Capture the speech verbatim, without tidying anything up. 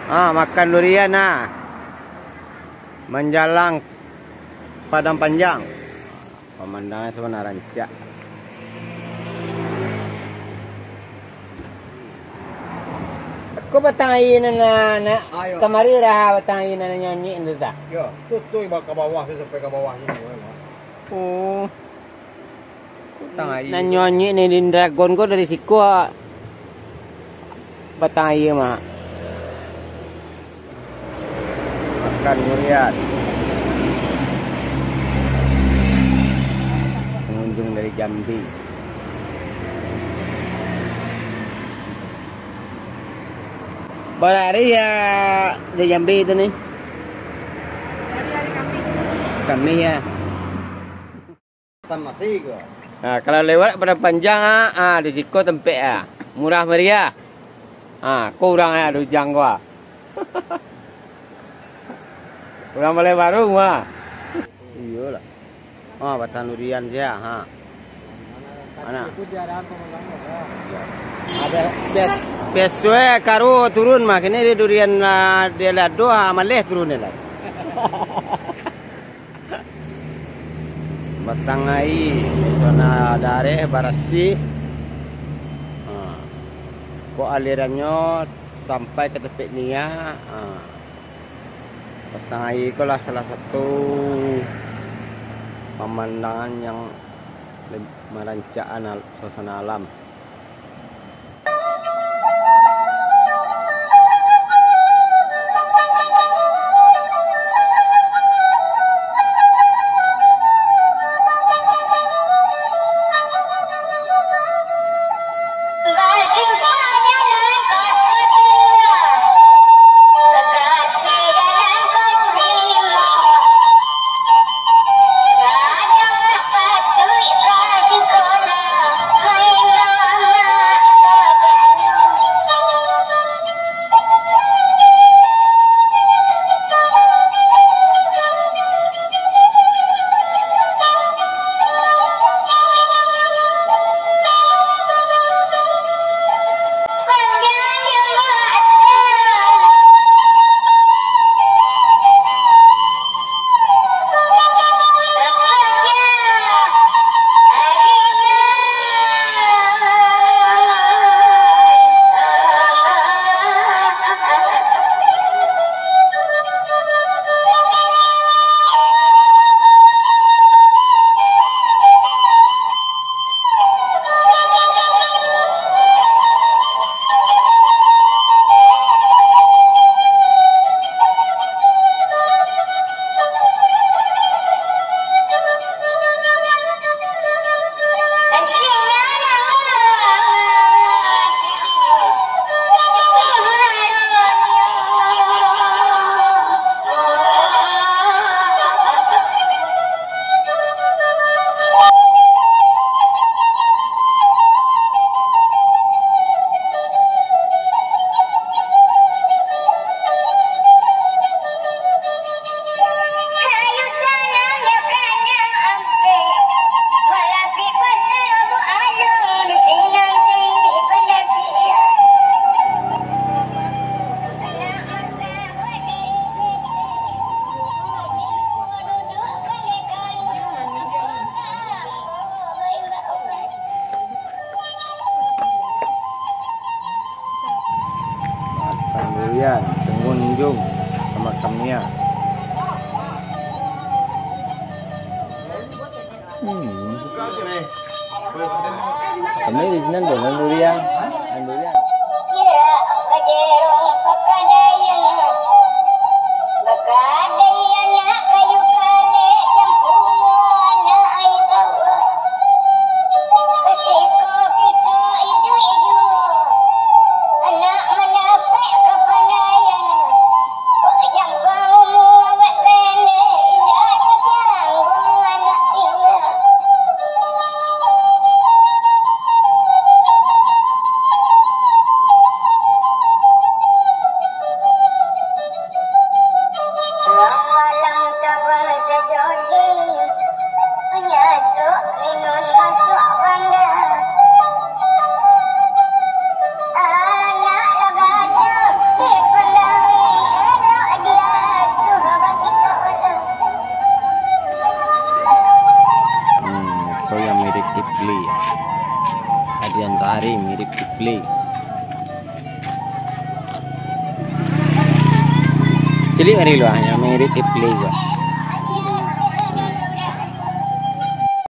Ah, makan durian, ah. Manjalang Padang Panjang. Pamandangan sabana rancak. Ko batang aia nan, nan, nan, Ayo. Kamari lah batang aia nan nyo onyek tu, ta? Yo, tu, tu ka bawah tu, sampai ka bawah tu. Oh. Batang aia. Nan nyo onyek ni, Dragon ko dari siko batang aia mah. Makan durian. Pengunjung dari Jambi. Bara hari ya di Jambi tu ni? Kamih ya. Tan nasi ko. Ha, kalau lewat Padang Panjang, ah, ah, di siko tampek, ah. Murah meriah. Ha, ko urang, ah, Dujang ko, ah. Urang Balai Baru, ah. Iyolah. Ha, batang durian sia, ha. Mana? Ha, bias, bias, bias suai karu turun mah. Kini di durian, ah, di lado, ah, maleh turun ni lah. Batang aia, zona dareh barasih. Ha. Kok alirannyo sampai ka tampek niya. Ha. Batang aia ko lah salah satu pamandangan yang leb-, marancakkan al-, suasana alam. Makan durian, pengunjung sama kami ya. Hmm. Kami di sini dono durian. Durian. Kipli. Adian Sari mirip Kipli. Cilik ari luahnyo mirip Kipli juga.